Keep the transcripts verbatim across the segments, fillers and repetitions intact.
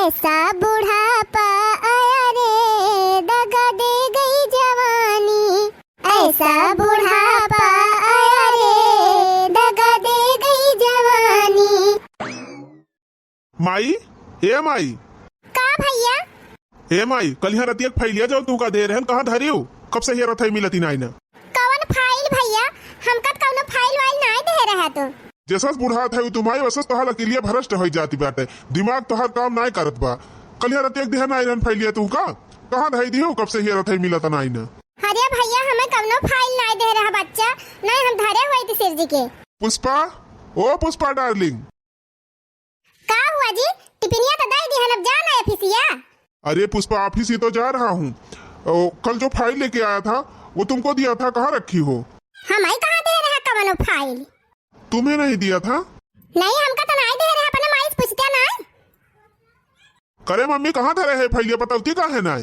ऐसा बुढ़ापा आया रे, दगा दे गई जवानी। ऐसा बुढ़ापा आया रे, दगा दे गई जवानी। माई, ए माई। का भइया? ए माई, कलिहा रतिया के फाइलिया जउन तुहका दे रहेन, कहाँ धरिउ? कब से हेरत हई, मिलति नाई न। कवन फाइल भइया? हमका त कउनो फाइल वाइल नाई दे रहा तू। जसस बुढ़ात हउ तू माई, वसस तोहार अकिलिया भ्रष्ट होइ जाति बाटे, दिमाग तोहार काम नाई करत बा। कलिहा रतिया के देहे नाई रहेन फाइलिया तुहका, कहाँ धइ दिहु? कब से हेरत हई, मिलत नाई न। अरे भइया, हमें कउनो फाइल नाई दे रहा बच्चा, नाई हम धरे हुए थी सिर जी के। पुष्पा, ओ पुष्पा डार्लिंग। का हुआ जी? टिफिनिया तो दे दिहन, अब जा ना ऑफिसिया। अरे पुष्पा, ऑफिस ही तो जा रहा हूँ। ओ, कल जो फाइल लेके आया था, वो तुमको दिया था, कहाँ रखी हो? हमई कहाँ दे रहा कवनो फाइल? तुम्हें नहीं दिया था? नहीं, हमका तो नहीं दे रहा, अपने माई से पूछते नहीं। करे मम्मी, कहाँ धरे है फाइलिया, बतावती काहे नाई?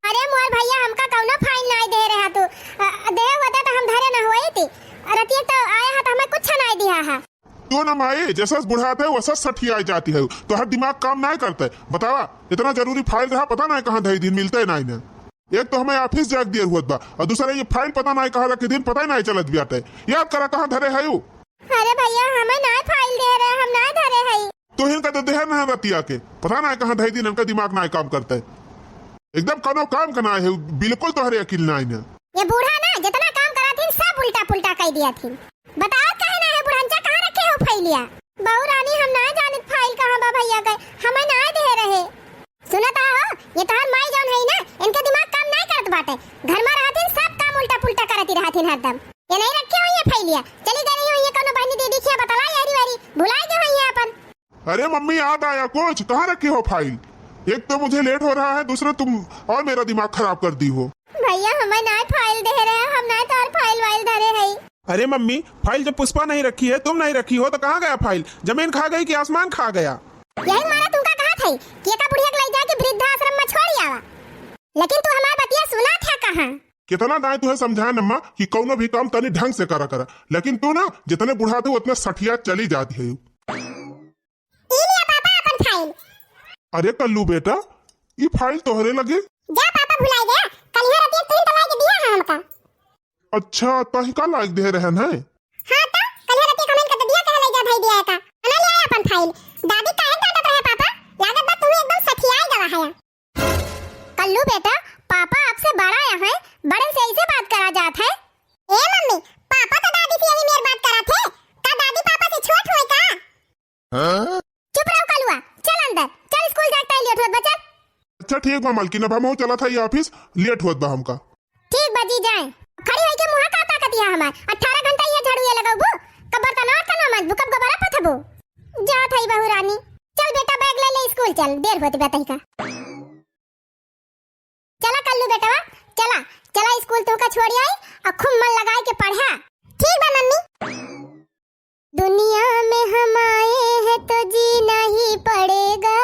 अरे मोर भइया, हमका कउनो फाइल नाई दे रहा तू। अ, दे होते तो हम धरे न होई थी। रतिया तो आया है तो हमें कुछ नाई दिया है। तो न माई, जसस बुढ़ात है, वसस सठियाई जाति है। तोहर दिमाग काम नाई करते। बतावा, इतना जरूरी फाइल रहा, पता नाई कहाँ धई दिन, मिलते नाई न। एक तो हमें ऑफिस जाके देर होत बा, और दूसरा ये फाइल पता नाई कहाँ रखे दिन, पता ही नाई चलत बियाटे। याद करा, कहाँ धरे है उ? अरे भइया, हमें नाई फाइल दे रहे, हम नाई धरे है। तो हिनका तो देहर ना रतिया के, पता नाई कहाँ धई दिन, इनका दिमाग नाई काम करते। एकदम कउनो काम का नाई है, बिल्कुल तोहरे अकिल नाई न। ये बूढ़ा ना जितना काम करा थीन, सब उल्टा पुल्टा कह दिया थीन। बताओ काहे ना है बुढ़ंचा, कहाँ रखे हो फाइलिया? बहू रानी, हम ना जानित फाइल कहाँ बा भइया के, हमें ना दे रहे। सुनत हो, ये तोहर माई जौन है ना, इनके दिमाग काम ना करत बाटे। घर में रहतीन, सब काम उल्टा पुल्टा करती रहतीन हरदम। ये नहीं रखे हुई है फाइलिया, चली गई हुई है कौनो बहनी दीदी खिया बतला यारी वारी, भुलाई गए हुई है अपन। अरे मम्मी, याद आया कुछ, कहाँ रखे हो फाइल? एक तो मुझे लेट हो रहा है, दूसरा तुम और मेरा दिमाग खराब कर दी हो। भइया, हमें ना फाइल दे रहे, हम ना तोहर फाइल वाइल धरे है। अरे मम्मी, फाइल जब पुष्पा नहीं रखी है, तुम नहीं रखी हो, तो कहाँ गया फाइल? जमीन खा गई कि आसमान खा गया? यही मारा तुमका कहा था कि एका बुढ़िया के ले जाके वृद्धाश्रम में छोड़ आवा, लेकिन तू हमार बतिया सुना था कहाँ? कितना दाएं तुहे समझाएन अम्मा कि कउनो भी काम तनी ढंग से करा करा, लेकिन तू ना जितने बुढ़ात हो उतने सठिया चली जाती है। ई लिया पापा अपन फाइल। अरे कल्लू बेटा, ई फाइल तोहरे लगे? जा पापा, भुलाई गया, कलिहा रतिया तुम तो लाके दिया है हमका। अच्छा, तही का लाग दे रहन है? हाँ तो, कलिहा रतिया कमेंट कर दिया, कहे ले जा भाई दिया का। अना ले आया अपन फाइल। दादी काहे डांटत रहे पापा? लागत बा तू एकदम सठियाई गवा है। कल्लू बेटा, पापा आपसे बड़ा है, बड़न से ऐसे बात करा जात है। ए मम्मी, पापा तो दादी से यही मेर बात करा थे, का दादी पापा से छोट होए का? हाँ? चुप रहो कलुआ, चल अंदर, चल स्कूल जाए, टाइम लेट होत बा, चल। अच्छा ठीक बा मालकिन, अब हम चलत हई ऑफिस, लेट होत बा हमका। ठीक बा जी, जाए। खड़ी होई के मुँह का ताकत यहाँ हमार, अठारह घंटा ये झाड़ू ये लगाऊ बू, कब बर्तन और कनो मांजबू, कब गोबरा पथबू? जात हई बहू रानी, चल बेटा बैग ले ले स्कूल चल, देर होत बा तहिका। चला कल्लू बेटवा, चला, चला स्कूल तुमका छोड़ आई और खूब मन लगाए के पढ़ा। ठीक बा मम्मी। दुनिया में हम आए हैं तो जीना ही पड़ेगा,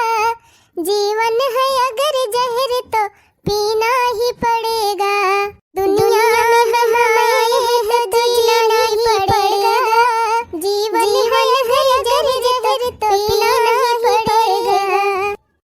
जीवन है अगर जहर तो पीना ही पड़ेगा। दुनिया में हम आए हैं तो जीना ही पड़ेगा, जीवन है अगर जहर तो पीना ही पड़ेगा।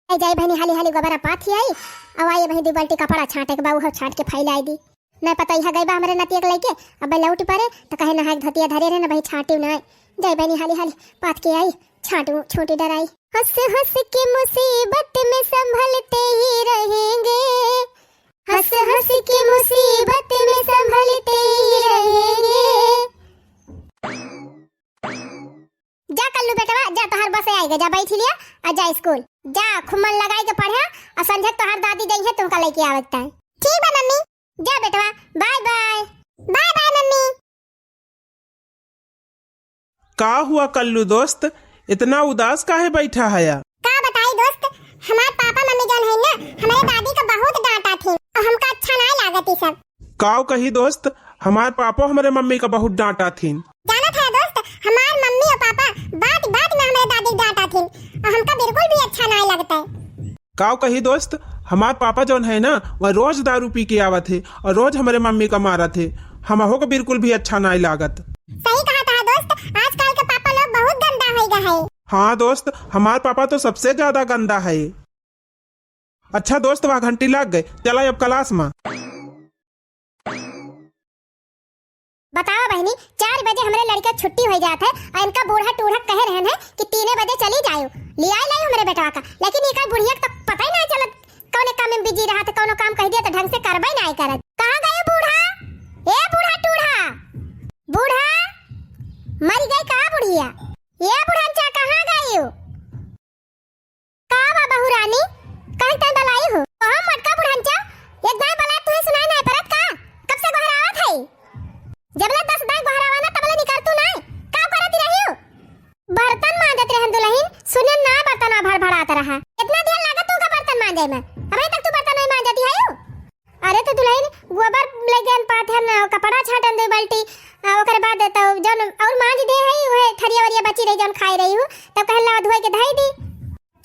आई जाई बहनी, हाली हाली गोबरा पाथी आई। अब आई बहनी, दू बाल्टी कपड़ा छांटे के बा, उहो छांट के फैलाई दी। नहीं पता इहा गई बा हमरे नतिया के लइके, अब लौट परे त कहे नहाए के धोतिया धरे रहे ना बही छांटी ना। जाई बहनी हाली हाली पाथ के आई, छांटू छूटी डराई। हंस हंस के मुसीबत में संभलते ही रहेंगे, हंस हंस के मुसीबत में संभलते ही रहेंगे। जा कल्लू बेटवा, जा तोहार बस आएगा, जा बैठ लिया और जा स्कूल। जा खूब मन लगाई के पढ़ा और संझक तोहार दादी जइहे तुमका लेके आवत ताई। ठीक बा मम्मी, जा बेटवा, bye bye. Bye bye mummy. का हुआ कल्लू दोस्त, इतना उदास काहे बैठा हया? का बताई दोस्त, हमार पापा मम्मी जौन है ना, हमारे दादी का बहुत डांटा थी और हमका अच्छा ना लागत ई सब। काव कही दोस्त, हमार पापो हमरे मम्मी का बहुत डांटा थीन। जानत है दोस्त, हमार मम्मी और पापा बात बात में हमरे दादी डांटा थीन और हमका बिल्कुल भी अच्छा ना लगता है। काव कही दोस्त, हमार पापा जौन है ना, वह रोज दारू पी के आवत है और रोज हमरे मम्मी का मारत है। हमहो का बिल्कुल भी अच्छा नाई लागत। सही कहा था दोस्त, आजकल के पापा लोग बहुत गंदा होइगा है। हाँ दोस्त, हमार पापा तो सबसे ज्यादा गंदा है। अच्छा दोस्त, वह घंटी लाग गए, चला अब class मा। बतावा बहिनी, चार बजे हमरे लड़का छुट्टी होइ जात है अउ इनका बूढ़ा टूढ़ा कहे रहन है कि तीने बजे चली जायो, लियाइ लायो हमरे बेटवा का, लेकिन एकर बुढ़िया का तो पता ही नाहीं चलत, कौने काम में busy रहत है, कौनो काम कहि दिया तो ढंग से करबे नाहीं करत। कहाँ गयो बूढ़ा? ए बूढ़ा टूढ़ा, बूढ़ा, मरि गई का बुढ़िया? ए बुढ़नचा, कहाँ गयो? का बा बहू रानी, कहीं तैं बलाई हो? कहाँ मोटका बुढ़नचा, एक दाईं बलाए तुहैं सुनाई नाहीं परत का? कब से गोहरावत है? जबले दस दाईं गोहरावा ना तबले निकरतू नाहीं। का करत रही हो? बर्तन मांजत रहन दुलहिन, सुनेन ना बर्तन भड़भड़ात रहा। इतना देर लागत तुमका बर्तन मांजे में, अबहीं तक तू बर्तन नाहीं मांजत ही हो? अरे तो दुलहिन, गोबर लइ गएन पाथेन, न कपड़ा छाटेन दुइ बाल्टी, आ, ओकरे बाद तो जौन अउर मांज दे हई, उहे थरिया वरिया बची रही जौन खाए रही हूँ, तब कहन लावा धोए के धई दी।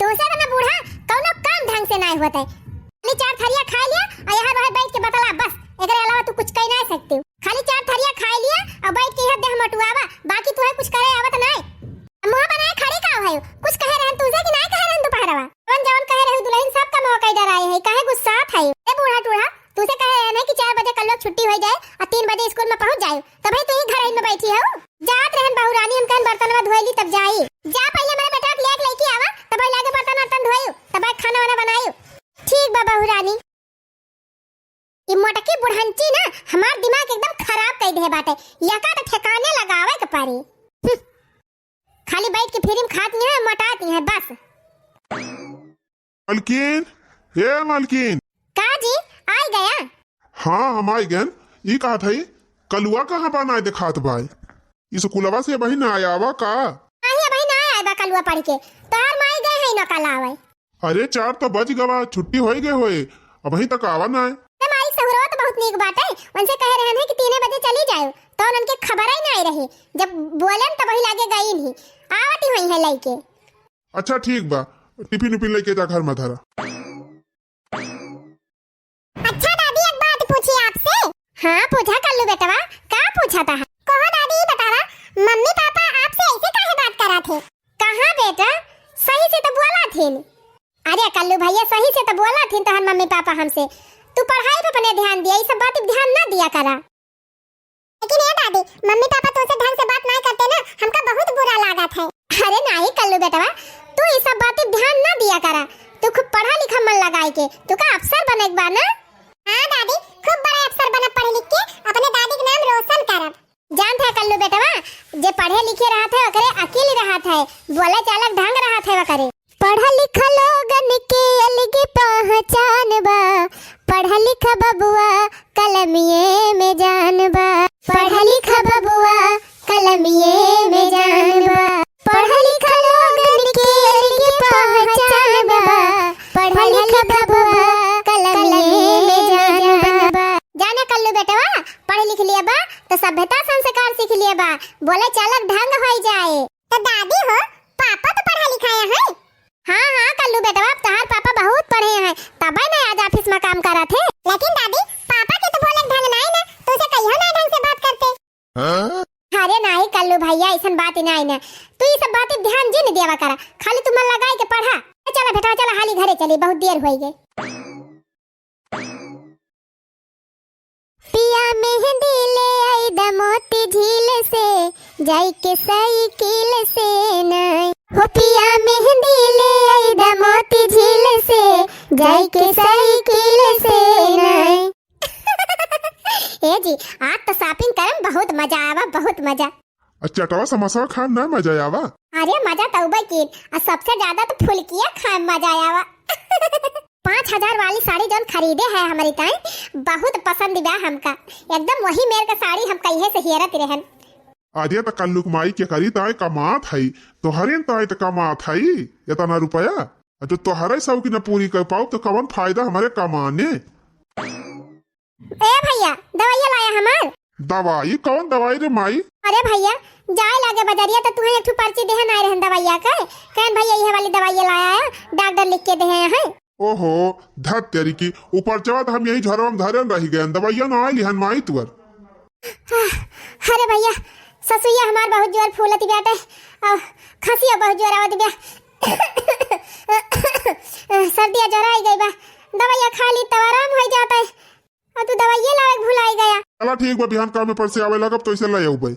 तोसे तो ना बूढ़ा कौनो काम ढंग से नाहीं होत है। खाली चार थरिया खाइ लिया अउ यहाँ रहे बैठ के बतला बस, एकरे अलावा तू कुछ कहि नाहीं सकती हो। खाली चार थरिया खाइ लिया अउ बैठ के यहाँ देह मोटुआवा, बाकी तुहैं कुछ करे आवत नाहीं। मुँह बनाए खड़ी का है? कुछ कहे रहन तुझे कि नाहीं कहे रहन दोपहरवा? जौन जौन कहे रहू दुलहिन, सब का मुँह कई डराए है, काहे गुस्सात है? ए बूढ़ा टूढ़ा, तुझे कहे रहन है कि चार बजे कल्लुआ क छुट्टी होइ जाए अउ तीन बजे स्कूल में पहुँच जाए, तबहीं तू ही घर में बैठी हो। जात रहन बहू रानी, हम कहन बर्तनवा धोए ली तब जाई। जा पहिले हमरे बेटवा के लेके आवा, तब लागे बर्तन वर्तन धोयू, तब खाना वाना बनायू। ठीक बा बहू रानी। ई मोटकी बुढ़ंची ना हमार दिमाग एकदम खराब कइ देहे बाटे। यका तो ठिकाने लगावे के पड़ी। हम्म। खाली बैठ के फ्री में खाती हैं, मोटाती हैं बस। मलकिन, ए मलकिन। का जी, आइ गया? हाँ, हम आइ गएन। ई कहत हई, कलुआ कहाँ बा, नाहीं देखात बा? ई स्कूलवा से अबहीं नाहीं आवा का? नाहीं, अबहीं नाहीं आए बा कलुआ पढ़ के। तोहार माई गए है ना कल आवे। अरे, चार तो बज गवा, छुट्टी होइ गए होए, अबहीं तक आवा नाहीं। ए माई, सहुरवा तो बहुत नीक बाटे, उनसे कहे रहन है कि तीने बजे चली जायो, तो उनके खबर ही नाहीं रही। जब बोलेन तब वही लागे गई नहीं, आवती हुई है लइके। अच्छा ठीक बा, टिफिन उफिन लइके जा घर में धरा। अच्छा दादी, एक बात पूछी आपसे? हाँ, पूछा कल्लू बेटवा, का पूछा था? कहो दादी, ई बतावा, मम्मी पापा आपसे ऐसे काहे बात करा थे? कहाँ बेटा, सही से तो बोला थे। अरे कल्लू भैया, सही से तो बोला थे तोहर मम्मी पापा हमसे, तू पढ़ाई पे अपने ध्यान दिया, ई सब बात पे ध्यान ना दिया करा। लेकिन ए दादी, मम्मी पापा तुमसे ढंग से बात नाहीं करते ना, हमका बहुत बुरा लागत है। अरे नाहीं कल्लू बेटवा, तू ई सब बात पे ध्यान ना दिया करा, तू खूब पढ़ा लिखा मन लगाए के, तू का अफसर बने के बा ना? हाँ दादी, खूब बड़ा अफसर बनब पढ़ लिख के, अपने दादी के नाम रोशन करब। जानत है कल्लू बेटवा, जे पढ़े लिखे रहत है ओकरे अकिल रहत है, बोले चालक ढंग रहत है ओकरे। पढ़ा लिखा लोगन के अलगे पहचान बा, पढ़ा लिखा बबुआ कलमिये में जान बा, पढ़ा लिखा बबुआ कलमिये में जान बा, पढ़ा लिखा लोगन के अलगे पहचान बा, पढ़ा लिखा बबुआ कलमिये में जान बा। जाने कल्लू बेटवा, पढ़ लिख लिया बा तो सभ्यता संस्कार सीख लिया बा, बोले चालक ढंग होइ जाए। तो दादी हो, पापा तो पढ़ा लिखाया है। हाँ, हाँ, कल्लू बेटवा, अब तोहार पापा बहुत पढ़े हैं, तबे ना आज office में काम करत है। लेकिन दादी, पापा के तो बोले ढंग नाहीं ना, तुझे कहियो ना ढंग से बात करते। हाँ? अरे नाहीं कल्लू भैया, ऐसन बात ही नाहीं ना, तू ये सब बात पे ध्यान जिन देवा करा, खाली तू मन लगाए के पढ़ा। चला बेटा, चला हाली घरे चली, बहुत देर होइ गई। पिया मेहंदी ले आई द मोती झील से, जाई के साइकिल से नाई। हो पिया मेहंदी ले आई द मोती झील से, जाई के साइकिल से नाई। ए जी, आज तो shopping करम बहुत मजा आवा, बहुत मजा। आ चटवा समोसा खाए में ना मजा आवा? अरे मजा तउबे कीन, आ सबसे ज्यादा तो फुलकिया खाए में मजा आवा। पाँच हजार वाली साड़ी जौन खरीदे है हमरी ताई, बहुत पसंद बा हमका, एकदम वही मेर का साड़ी हम कहिए से हेरत रहन। अरे त कल्लू क माई केकरी ताई कमात हई, तोहरे ताई त कमात हई इतना रुपया। आ जो तोहरे शौक न पूरी कर पाउब तो कवन फायदा हमरे कमाने। ए भैया, दवाइया लाया हमार। दवाई? कौन दवाई रे माई? अरे भैया, जाए लागे बजरिया तो तुहे एक ठो पर्ची देहन आए रहन दवाइया के। कहन भैया, यह वाली दवाइया लाया है, डॉक्टर लिख के देहे हैं। ओहो, धत तेरी की, ऊ पर्चवा तो हम यही झरवा में धरन रह गए, दवाइया ना आए लिहन माई तुअर। अरे भैया, ससुइया हमार बहुत जोर फूलत बाटे, और खांसिया बहुत जोर आवत बा। सर्दिया जोर आई गई बा। खाली तो आराम होइ जात है। और तू दवाइये लावे के भुलाई गया। चला ठीक बा, बिहान काम में पर से आवे लगब तो इसे ले आउबे।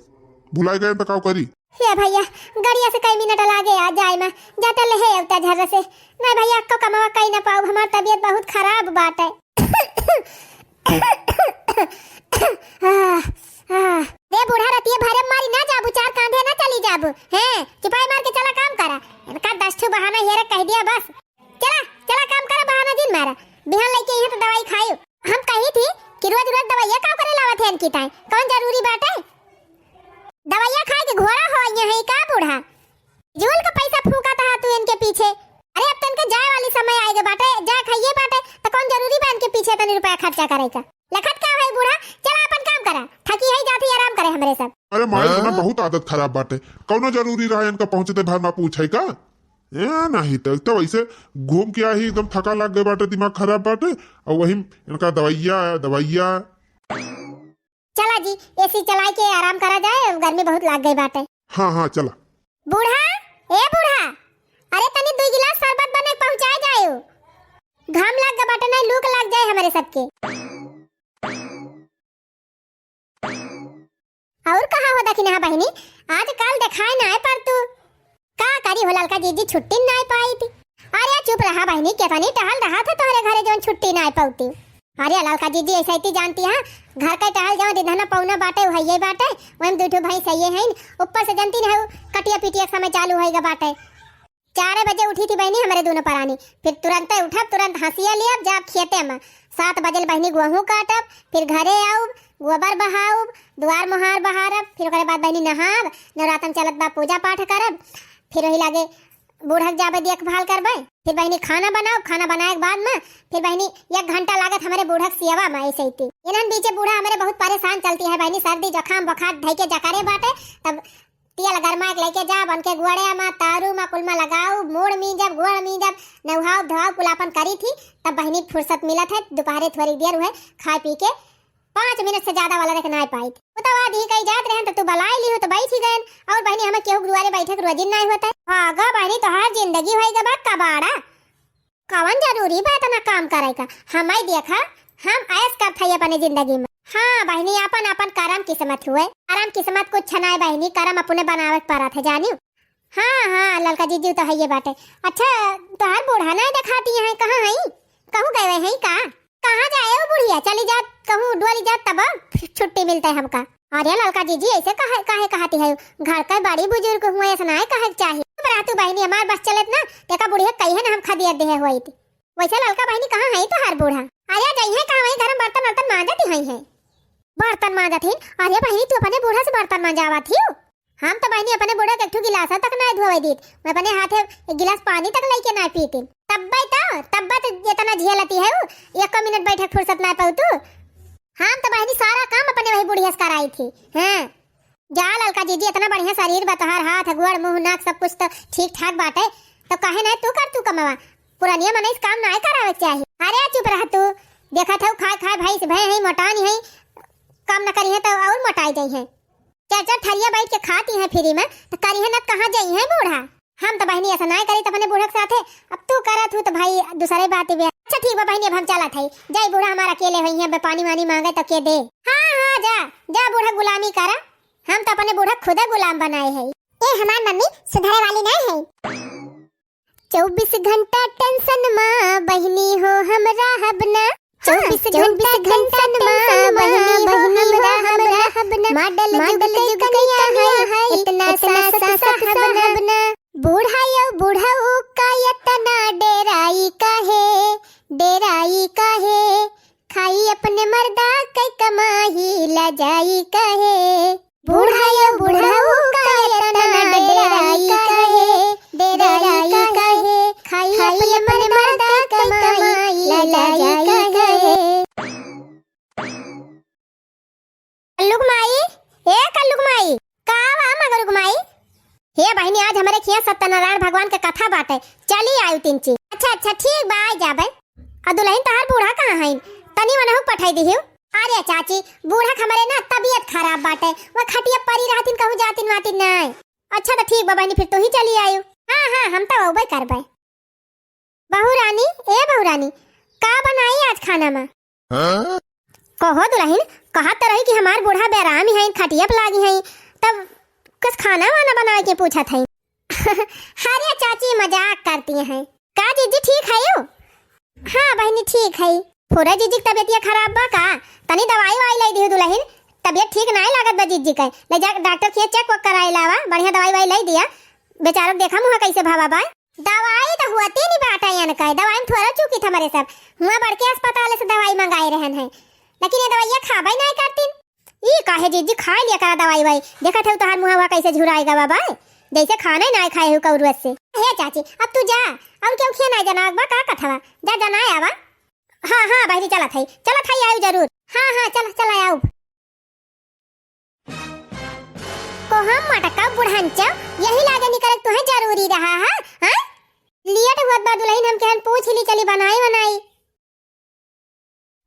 भुलाई गए तो काउ करी? हे भैया, गड़िया से कई मिनट लागे आ जाए में, जाते ले हे अवता झर्र से। नहीं भैया, अक्को कमावा कई ना पाउब, हमार तबीयत बहुत खराब बाटे। आह, आह। रे बूढ़ा, रतिये भरे मारी ना जाबू, चार कांधे ना चली जाबू। हैं, चुपाई मार के चला काम करा। इनका दस ठो बहाना हेरे कह दिया बस। चला, चला काम करा, बहाना जिन मारा। बिहान लइके यहाँ तो दवाई खायू। हम कही थी कि रोज रोज दवाइया का करे लावत है इनकी ताई? कौन जरूरी बाटे? दवाइया खाए के घोड़ा हो यहाँ है का बूढ़ा? जुल का पैसा फूका था तू इनके पीछे। अरे अब तनके जाए वाली समय आएगा बाटे, जाए खाइए बाटे, तो कौन जरूरी बा इनके पीछे तनी रुपया खर्चा करे का? लखत का है बूढ़ा, चला अपन काम करा, थकी है जाती आराम करे हमरे सब। अरे माई, हाँ? इतना बहुत आदत खराब बाटे, कौनो जरूरी रहा इनका पहुँचते भर ना पूछे का? ए, नहीं तो, तो वैसे घूम के आई, एकदम थका लग गए बाटे, दिमाग खराब बाटे, और वही इनका दवाइया, दवाइया। चला जी, एसी चलाए के आराम करा जाए, गर्मी बहुत लाग गई बाटे। हाँ, हाँ, चला। बूढ़ा, ए बूढ़ा, अरे तनी दुई गिलास शरबत बने पहुँचाए जाए। घाम लाग गए बाटे, नहीं लू क लाग जाए हमरे सबके। और कहा हो दखिनहा बहिनी, आजकल देखाए नाय पर तू। का करी हो ललका जीजी, छुट्टी नाय पाई थी। अरे चुप रहा बहिनी, केतनी टहल रहा था तोहरे घरे जौन छुट्टी नाय पौती। अरे ललका जीजी, ऐसे ही जानती है, घर के टहल जौन रिधना पौना बाटे, उहइये बाटे, वही दू ठो भैंस हइये हैं, ऊपर से जानती नहीं, कटिया पिटिया के समय चालू होइगा बाटे। चारे बजे उठी थी बहिनी हमरे दोनों परानी, फिर तुरंते उठब, तुरंत हंसिया लियब, जाब खेते में। सात बजे ले बहिनी गोहूँ काटब, फिर घरे आउब, गोबर बहाउब, दुआर मोहार बहारब, फिर ओकरे बाद बहिनी नहाब, नवरातन चलत बा पूजा पाठ करब, फिर वही लागे बूढ़क जाबे देखभाल करबे, फिर बहिनी खाना बनाउब, खाना बनाए के बाद में फिर बहिनी एक घंटा लागत हमरे बूढ़क सियवा में ऐसे ही थी। इन्हन बीचे बूढ़ा हमरे बहुत परेशान चलती है बहिनी, सर्दी जुकाम बुखार धई के जकारे बाटे, तब तेल गरमा के लेके जाब, उनके गोड़े मा, तारू मा, कुल मा लगाउब, मूड़ मीजब, गोड़ मीजब, नहाउब, धोआउब, कुल आपन करी थी। तब बहिनी फुर्सत मिलत है, दोपहरे थोड़ी देर हुए, खाए पी के पाँच मिनट से ज्यादा वाला देख नाय पाई थी। वो तो आदि कहीं जात रहन, तो तू बलाई ली हो, तो बैठ ही गयन। और बहिनी, हमें केहू दुआरे बैठे के रोजिन नाय होता है। हाँ गा बहिनी, तोहार जिंदगी होई गा बा कबाड़ा। कवन जरूरी बा इतना काम करे का? हमई देखा, हम ऐश करत हई अपने जिंदगी में। हाँ बहिनी, आपन आपन करम किस्मत हुए। करम किस्मत कुछ नाय बहिनी, करम अपने बनावे के परत है, जानियो। हाँ, हाँ, ललका जीजी तो हइये बाटे। अच्छा, तोहार बूढ़ा नाय देखाती हैं, कहाँ हई? कहूँ गए हैं का? कहाँ जाए हो बुढ़िया? चली जात, कहूँ डोली जात तब छुट्टी मिलता है हमका। अरे ललका जीजी, ऐसे काहे, काहे कहती है? घर का बड़ी बुजुर्ग हुए, ऐसा नाय कहे के चाही। चुप रह तू बहिनी, हमार बस चलत ना, तेका बुढ़िया कहिए ना हम खदिया देहे होइत। वैसे ललका बहिनी, कहाँ है तोहार बूढ़ा? अरे जइहे कहाँ, वही घर में बर्तन वर्तन मांजत ही है। बर्तन मांजत ही? अरे बहिनी, तू अपने बूढ़ा से बर्तन मांजावत ही? हम तो बहिनी अपने बूढ़ा के एक ठो गिलासा तक नाय धोवे दीत, मैं अपने हाथे एक गिलास पानी तक लेके नाय पीती। तब्बे तो, तब्बे तो इतना झेलती है उ, एको मिनट बैठे के फुर्सत नाय पाऊ तू। हम तो बहिनी सारा काम अपने वही बुढ़िया से कराई थी। हाँ, जा ललका जीजी, इतना बढ़िया शरीर बा तोहार, हाथ, गोड़, मुंह, नाक सब कुछ तो ठीक ठाक बाटे, तो काहे नाय तू कर तू कमावा? पुरानिया मनई से काम नाय करावे के चाही। अरे चुप रह तू, देखत हऊ खाए खाए भैंस भय है, मोटानी है, काम न करी है तो और मोटाई जाई है। चार चार थरिया बैठ के खाती हैं फ्री में, तो करी है ना, कहाँ जाई है बूढ़ा? हम तो बहिनी ऐसा नाय करी तो अपने बूढ़ा के साथे, अब तू करत हूँ तो भाई दूसरे बात बे। अच्छा ठीक बा बहिनी, अब हम चलत हई, जाई बूढ़ा हमारा अकेले होई है, अब पानी वानी मांगे तो के दे। हाँ हाँ जा, जा बूढ़ा गुलामी करा, हम तो अपने बूढ़ा खुदे गुलाम बनाए है। ए हमार मम्मी सुधरे वाली नाय है। चउबीस घंटा टेंशन मा बहिनी हो हम रहब ना। चउबीस घंटा टेंशन मा बहिनी हो हम रहब ना। मॉडल जुग के कनिया है, इतना सास साहब ना। बूढ़ा यो बूढ़ऊ का इतना डेराई काहे, डेराई काहे? खाई अपने मर्दा के कमाई, लजाई काहे? बूढ़ा यो बूढ़ऊ का इतना डेराई काहे, डेराई काहे? खाई अपने मर्दा के कमाई, लजाई काहे? कल्लुक माई, ए कल्लुक माई, का बा मगरुक माई? हे बहिनी, आज हमरे खिया सत्यनारायण भगवान के कथा बाटे, चली आयु तिनची। अच्छा अच्छा ठीक बा, आ जाबे। आ दुलहिन तोहार बूढ़ा कहाँ हईन? तनी वनहु पठाई दिहिउ। अरे चाची, बूढ़ा के हमरे ना तबीयत खराब बाटे, वह खटिया परी रहतिन, कहूँ जातिन वातिन नाय। अच्छा तो ठीक बा बहिनी, फिर तू ही चली आयु। हाँ हाँ, हम तो अउबे करबे। बहू रानी, ए बहू रानी, का बनाई आज खाना मा? हाँ? कहो दुलहिन, कहत त रही कि हमार बूढ़ा बेरामी है, खटिया पे लागी है, तब कस खाना वाना बनाए के पूछत है। अरे चाची, मजाक करती हैं। का जीजी ठीक है यू? हाँ बहिनी, ठीक है। फुरा जीजी की तबियतिया खराब बा का? तनी दवाई वाई लाई दियो दुलहिन, तबियत ठीक नाई लागत बा जीजी के। ले जा डॉक्टर के check वेक कराए लावा, बढ़िया दवाई वाई लाई दिया। बेचारो के देखा मुँह कैसे भवा बा। दवाई तो हुअती नहीं बाटा यन का, दवाई में थोड़ा चूकी था मरे सब। हुआ बड़के अस्पताल से दवाई मंगाए रहन है, लेकिन ये दवाइया खाबे नाई करतीन। ई काहे जीजी, खाए लिया करा दवाई वाई, देखत है तोहार मुँहवा कैसे झुराए गवा बा, जैसे खाने नाई खाए हो कौरुअत से। हे चाची, अब तू जा, और क्यों खिया नाई जनावक बा का कथवा, जा जनाए आवा। हाँ, हाँ, बहिनी, चलत हई, चलत हई, आयु जरूर। हाँ, हाँ, चल, चल आयु। को हम मटका बुढ़ंचा, यही लागे निकल तुहे जरूरी रहा है, हाँ? लेट हुअत बा दुलहिन, हम कहन पूछ ही ली, चली बनाई, बनाई।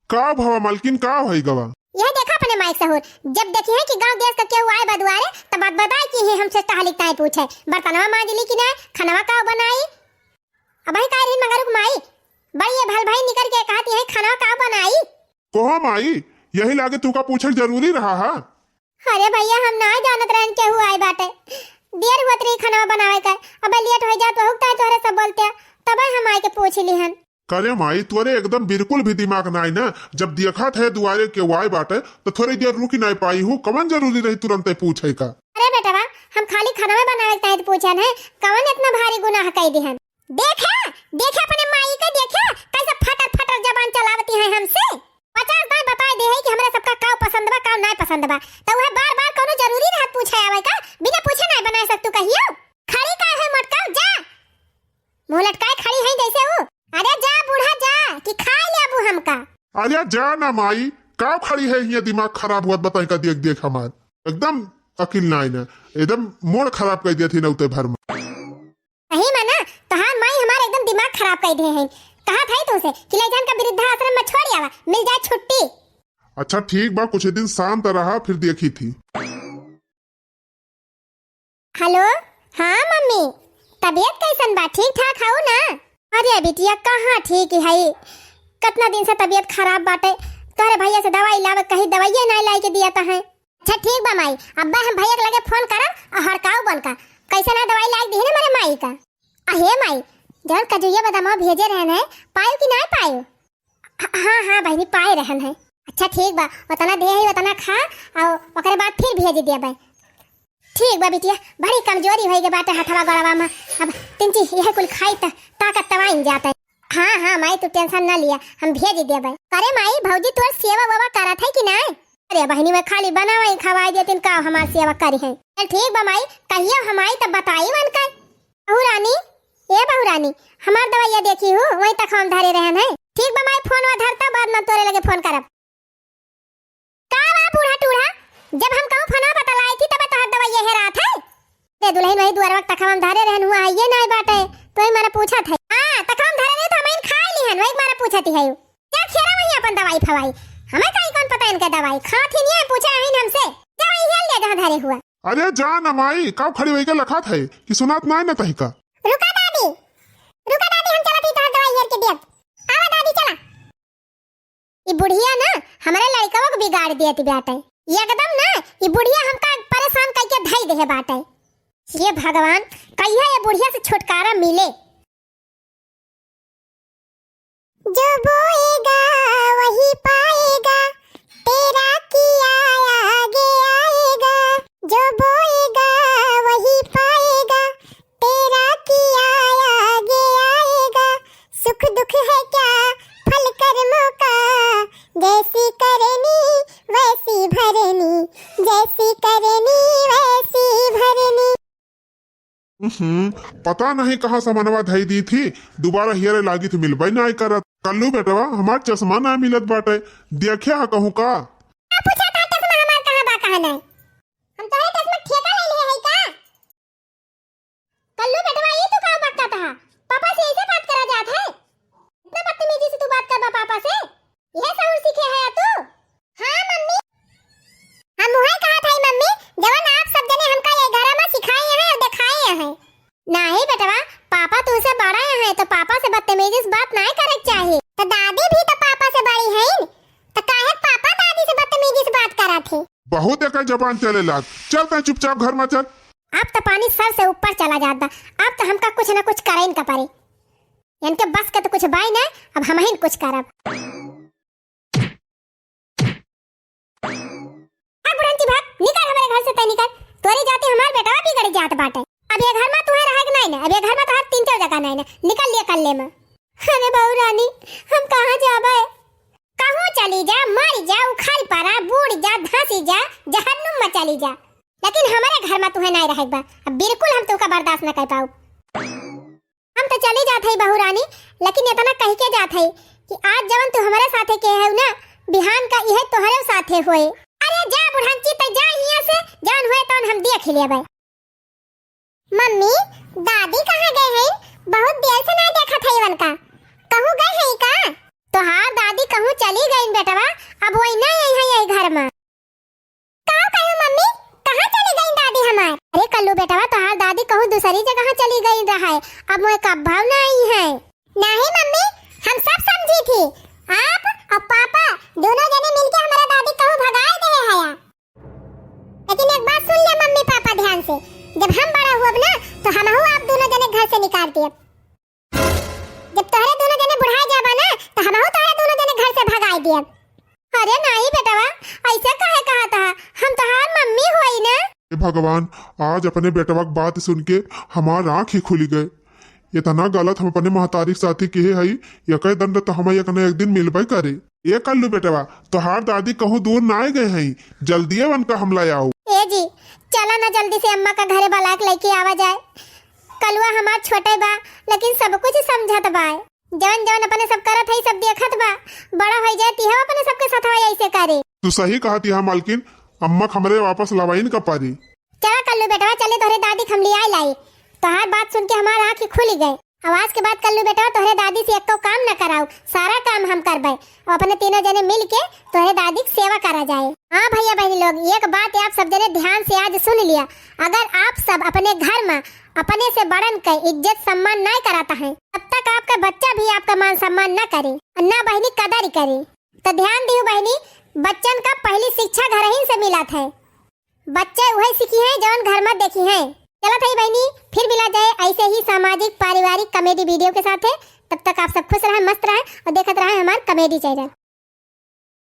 का भवा मलकिन, का होई गवा? यह देखा अपने माइक सहूर, जब देखी है कि गांव देश का केहू आए बा दुआरे, तब बात बताए कि हे हमसे टहलिक ताई पूछे, बर्तनवा मांज ली कि ना, खानवा का बनाई? अब ही कह रही मगरुक माई, बड़ी ये भल भाई निकर के कहती है, "खाना का बनाई?" कोहो माई, यही लागे तू का पूछक जरूरी रहा हा? अरे भैया, हम ना जानत रहन केहू आए बाटे। देर होत रही खाना बनावे का, अब लेट हो जात, वहुक ताई तोहरे सब बोलते, तब हम आए के पूछ लिहन। करे माई, तोरे एकदम बिल्कुल भी दिमाग नाई ना, जब देखत है दुआरे केहू आए बाटे, तो थोड़ी देर रुकी नाई पाई हूँ, कवन जरूरी रही तुरंते पूछे का? अरे बेटवा, हम खाली खाना बनावे के ताई पूछन है, कवन इतना भारी गुनाह कह दिहन? देखे, देखे अपने माई के, देखे कैसे फटर फटर जबान चलावती है हमसे। पचास बार बताए दे है कि हमरा सबका काव पसंद बा, काव नाय पसंद बा, तो वह बार बार कोनो जरूरी रहत पूछे आवे का? बिना पूछे नाय बनाए सकतू कहियो। खड़ी का है मटकाव, जा। मुंह लटकाए खड़ी है जैसे वो। अरे जा बूढ़ा जा, कि खाए ले अबू हमका। अरे जा ना माई, काव खड़ी है हियां दिमाग खराब हुआ बताई का देख देख हमार। एकदम अकिल नाय ना, एकदम मोड़ खराब कर दिया थी ना उते भर में। सही में ना, तोहार माई हमार एकदम दिमाग खराब कर दिए हैं। कहा था ही तुमसे कि ले जान का वृद्धाश्रम में छोड़ आवा, मिल जाए छुट्टी। अच्छा ठीक बा, कुछ दिन शांत रहा, फिर देखी थी। हेलो, हाँ मम्मी, तबीयत कैसन बा? ठीक ठाक हऊ ना? अरे बिटिया, कहाँ ठीक है, कितना दिन से तबीयत खराब बाटे। तोहरे भैया से दवाई लावे कही, दवाइये नाय लाई के दिया है। अच्छा ठीक बा माई, अब्बे हम भैया के लगे फोन करब और हड़काऊ बन का कैसे ना दवाई लायक दी है ना मेरे माई का। अहे माई, जौन कजुइया बदामा भेजे रहन है, पायो कि ना पायो? ह-, हाँ, हाँ बहिनी, पाए रहन है। अच्छा ठीक बा, उतना दे है, उतना खा, और ओकरे बाद फिर भेज दिया बे। ठीक बा बिटिया, बड़ी कमजोरी होई के बाटे हथवा गोड़वा में, अब तिनची यह कुल खाई त ताकत तवाइन जाता है। हाँ, हाँ, माई, तू tension ना लिया, हम भेज देबे। अरे माई, भौजी तोर सेवा वेवा करत है कि नाय? अरे बहिनी, मैं खाली बनावाई खवाई देतिन, का हमार सेवा करी है? चल ठीक बा माई, कहियो हम आई तब बताई वन का। बहू रानी, ए बहू रानी, हमार दवाइया देखी हूँ, वहीं तक हम धरे रहन है। ठीक बा माई, फोन वा धरता, बाद में तोरे लगे फोन करब। का बा बूढ़ा टूढ़ा, जब हम कहूँ फना बतलाई थी तब तोहर दवाई ये रात है। ते दुल्हन वही दुआरवा तक हम धरे रहन हुआ है, ये नाय बाटे, तो ही मारा पूछत है। हाँ, तक हम धरे नहीं तो हम इन खाए ली हन, वही मारा पूछत ही है। जा खेरा वही अपन दवाई फवाई, हमें काई कौन पता इनके दवाई, खात ही नहीं है, पूछे आइन हमसे। जा वही हेल ले जहाँ धरे हुआ। अरे जा न माई, का खड़ी वही के लखात है कि सुनात नाय न तही का। रुका दादी, रुका दादी, हम चलत ही तोहर दवाई हेर के देब। आवा दादी, चला। ई बुढ़िया ना हमरे लड़कवा के बिगाड़ देत बाटे। एकदम ना ई बुढ़िया हमका परेशान कइके धई देहे बाटे। हे भगवान, कहिया ये बुढ़िया से छुटकारा मिले। जो बोएगा वही पाएगा, तेरा किया आगे आएगा। जो बोएगा वही पाएगा, तेरा किया आगे आएगा। सुख दुख है क्या फल कर्मों का, जैसी करनी वैसी भरनी, जैसी करनी वैसी भरनी। हम्म, पता नहीं कहाँ समनवा धई दी थी, दोबारा हियरे लागी थी मिलबे नहीं करत। कल्लू बेटवा, हमार चश्मा ना मिलत बाटे, देखिया हा कहूँ का? का पूछा था चश्मा हमार कहाँ बा, कहाँ नहीं? हम तो है चश्मा ठेका ले लिए है का? कल्लू बेटवा, ई तू का बकत हा? पापा से ऐसे बात करा जात है? इतना बदतमीजी से तू बात करबा पापा से? यह सहूर सीखे है तू? हाँ मम्मी। हम उहे कहा था मम्मी, जवन आप सब जने हमका ये घर में सिखाए हैं और दिखाए हैं। नहीं बेटवा, पापा तुमसे बड़ा हैं तो पापा से बदतमीजी से बात नहीं करे के चाहिए। तो दादी बहुत एकर जबान चले लाग। चल तैं चुपचाप घर मा चल। अब त पानी सर से ऊपर चला जात बा। अब त हमका कुछ न कुछ करइन का परी। इनके बस के त कुछ बाई ना, अब हमहिन कुछ करब। भाग बुढ़ंची भाग, निकल हमरे घर से तैं निकल। तोरे जाते हमार बेटवा बिगड़ जात बाटे। अब ये घर मा तुहे रहक नाई ना, अब ये घर मा तुहार तीन चार जगह नाई ना, निकल लिए कल्ले मा। अरे बहू रानी, हम कहाँ जाबे? कहूँ चली जा, मरी जा, उखल परा, बूड़ जा, धंसी जा, जहन्नुम मा चली जा, लेकिन हमरे घर मा तुहे नाई रहक बा। अब बिल्कुल हम तुहका बर्दाश्त न कर पाउब। हम त चली जात हई बहू रानी, लेकिन एतना कहि के जात हई कि आज जवन तू हमरे साथे किहे हउ ना, बिहान का इहे तोहरे साथे होए। अरे जा बुढ़ंची, त जा हियाँ से, जवन होए तवन हम देख लेबे। मम्मी, दादी कहाँ गए हैं? बहुत देर से ना देखत हई उनका, कहूँ गए हैं का? तोहार दादी कहूँ चली गईन बेटवा, अब वही ना आई है यही घर मा। का कहू मम्मी, कहाँ चली गईन दादी हमार? अरे कल्लू बेटवा, तोहार दादी कहूँ दूसरी जगह चली गईन रहे, अब मोए कब्बहू ना आई है। नहीं मम्मी, हम सब समझी थी, आप और पापा दोनों जने मिलके हमारा दादी कहूँ भगाए दे है। लेकिन एक बात सुन ले मम्मी पापा ध्यान से, जब हम बड़ा हुअब ना तो हमहू आप दोनों जने घर से निकाल दियब। जब तोहरे दोनों जने बुढ़ाए जाबा ना, तो हमहू तोहरे दोनों जने घर से भगाए दियब। अरे नाहीं बेटवा, ऐसे काहे कहत हा? हम तोहार मम्मी होई ना। हे भगवान, आज अपने बेटवा के बात सुन के हमार आँख ही खुली गए। इतना गलत हम अपने महतारी के साथे किहे हई, यके दंड तो हमें एक न एक दिन मिलबे करे। ए कल्लू बेटवा, तोहार दादी कहूँ दूर नाय गए हई, जल्दिए उनका हम लै आउब। ए जी, चला ना जल्दी से अम्मा का घरे बलाक लइके आवा जाए। कलुआ हमार छोटे बा, लेकिन सब कुछ समझत बा। जवन जवन अपने सब करत हई, सब देखत बा। बड़ा होई जाए, तिहो अपने सबके साथ ऐसे करे। तू सही कहत हा मालकिन, अम्मा के हमरे वापस लवाइन का परी। चला कल्लू बेटवा, चले तोहरे दादी के हम लियाई लाई। तोहार बात सुन के हमार आँख ही खुली गए। अब आज के बाद कल्लू बेटवा तोहरे दादी से एको काम न कराऊ, सारा काम हम करबे। अब अपने तीनों जने मिल के तोहरे दादी के सेवा करा जाए। हाँ भैया बहनी लोग, एक बात आप सब जने ध्यान से आज सुन लिया, अगर आप सब अपने घर मा अपने से बड़न के इज्जत सम्मान नाय करत है, तब तक आपका बच्चा भी आपका मान सम्मान न करे और न बहनी कदर करे। तो ध्यान दिहु बहनी, बच्चन का पहली शिक्षा घरहिन से मिलत है। बच्चे उहे सीखी हैं जवन घर मा देखी हैं। चलत हई बहनी, फिर मिला जाए ऐसे ही सामाजिक पारिवारिक comedy video के साथे। तब तक आप सब खुश रहें, मस्त रहें और देखत रहें हमार comedy channel।